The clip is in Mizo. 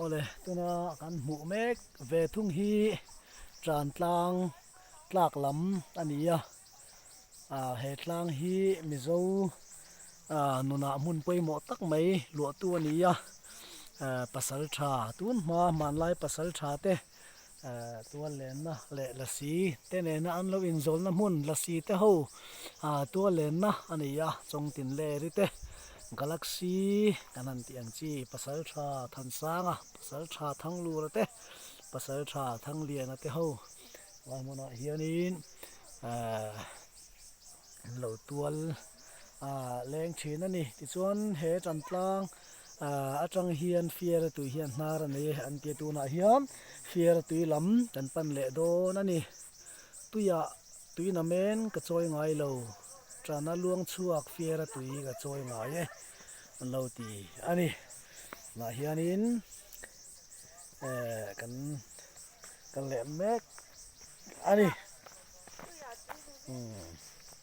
Awle tuna kan hmuh mek ve thung hi tan tlang tlak lam a ni a ah he tlang hi Mizo ah nunah hmun pawimawh tak mai luahtu a ni a eh pasal tha tun hma hmanlai pasal tha te eh tual lenna leh lasi te nena an lo inzawlna hmun lasi te ho ah tual lenna a ni a chawngtin leri te galaxy kan han tih ang chi pasal tha Thansanga pasal tha Thanglura te pasal tha Thangliana te ho lai hmunah hianin eh an lo tual ah leng thin a ni tichuan he tantlang ah atang hian fiara tui hian hnar a nei a an tia tunah hian fiara tui lam kan pan leh dawn a ni tuiah tui namen ka chawi ngai lo tana luang chhuak fiara tui ka chawi ngai e an lo ti a ni tunah hianin eh kan kal leh mek a ni.